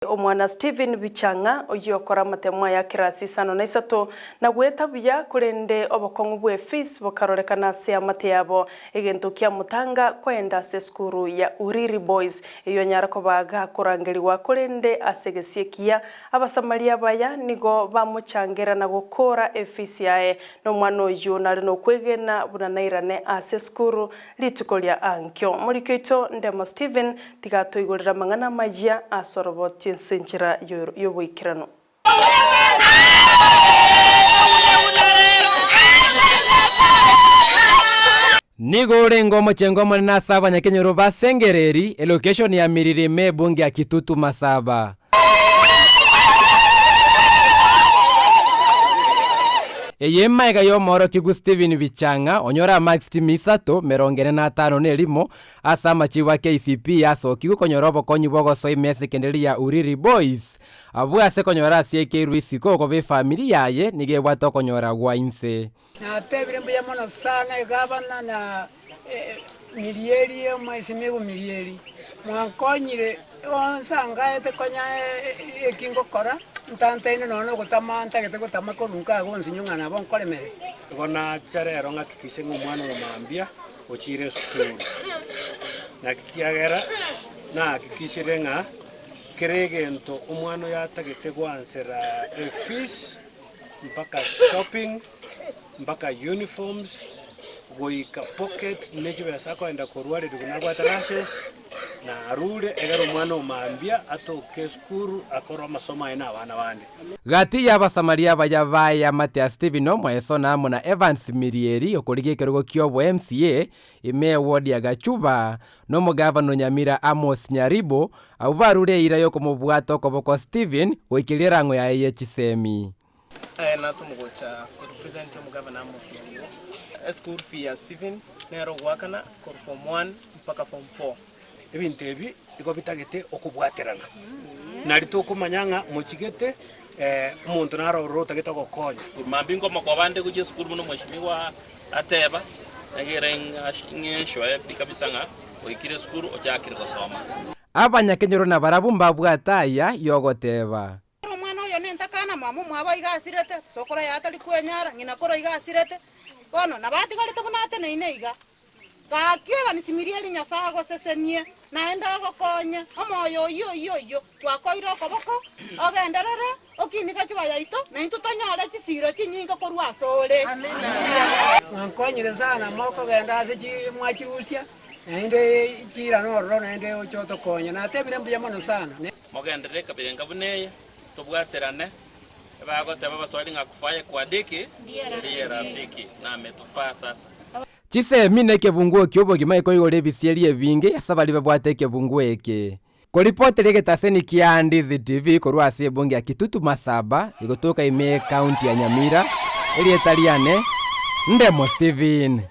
Omwana Stephen Bichang'a, oyio okora amatemo aya kirasi isano na isato, na goeta buya, korende obokong'u bw'efees bokarorekana ase amate yabo, egento kiamotanga koenda ase esukuru ya Uriri Boys, eyio anyare koba gakorangerigwa, korende ase egesie ekiya, Abasamaria abaya nigo bamochangera na gokoora efees yaye, na omwana oyio nare nokwegena buna nairane ase esukuru Rituko ria ankio, moriki oito Ndemo Stephen tiga atoigorere amang'ana amayia ase oroboti ense enchera y'oboikeranu. Nigo orenge omochengo omonene ase abanyakenyoro ba Sengereri, elocation ya Miriri ime ebunge ya Kitutu Masaba. Eye emaega y'omoorokigwa Stephen Bichang'a onyore amarks chimi isato, merongo ene na atano na erimo, ase amachibu a KCPE asokigwe konyora obokonyi bw'ogosoa ime esekenderi ya Uriri Boys. Abwo ase konyora ase ekeirwe isiko okoba efamiri yaye nigo ebwate okonyora gwa inse. Natebire mbuya mono sana egavana na Mirieri omwesimigwa Mirieri, mwankonyire onsi angaete konya eki ngokora, ntantaine nonya na ogotama ntagete gotama korwa nkaga onsinyo ng'a nabo nkoremere. Igo nacha rero ng'akikishe ng'a omwana oyo mambia ochire esukuru. Naki kiagera nahakikishire ng'a kera egento omwana oyo atagete goansera efees, mpaka shopping, mpaka uniforms, goika pocket ne chibesa akoenda korwa riri buna abwate rashes, na arure egere omwana o mambia atoke esukuru akore amasomo aye na abana bande. Gati y'Abasamaria abaya b'eamate ya Stephen Omweso na amo na Evans Mirieri okorigia ekerogo ki'obo MCA ime eward ya Gachuba, na omogavana o Nyamira Amos Nyaribo, abwo barure eira y'okomobwata okoboko Stephen goikeria erang'o yaye ye chisemi. Aye natome gocha korepresent omogavana Amos Nyaribo. Eschool fee ya Stephen nere ogoakana korwa form one mpaka form four. Ebinto ebi igo bitagete okobwaterana, nari tokomanya ng'a mochigete omonto naro ororo otagete ogokonya. Mambia nkomokoba nde gochia esukuru buna omweshimiwa ateba, egere ng'enchoe pi kabisa ng'a oikire esukuru ochakire gosoma. Abanyakenyoro nabarabwo mbabwate aya y'ogoteeba. Ekero omwana oyo nentakana, mama omwabo iga asirete, sokoro yaye atari kwenyara, ng'ina koro iga asirete, bono nabo atigarete buna ateneine iga. Gaki obanisimirie eri Nyasae agosesenie, naende agokonye, omoyo oyio oyio oyio twakoire okoboko, ogenderere, okinike chiba yaito, naintwe tonyore chisiiro chinyinge korwa asore. Mwankonyire sana mokogenda ase chi mwachirusia, naende chiira nororo naende oche otokonye. Natebire mbuya mono sana. Mogenderere ekabira enga buna eye, tobwaterane. Ebagoteba abaswahili ng'a kufaye kwa diki ndiye rafiki, na ametufaa sasa. Chisemi na ekebunguo ki'obogima ekoigora ebisieri ebinge ase baria babwate ekebunguo eke. Koripoteria egetaseni kia Ndizi TV korwa ase ebunge ya Kitutu Masaba egotoka ime y'ecounty ya Nyamira, erieta riane Ndemo Stephen.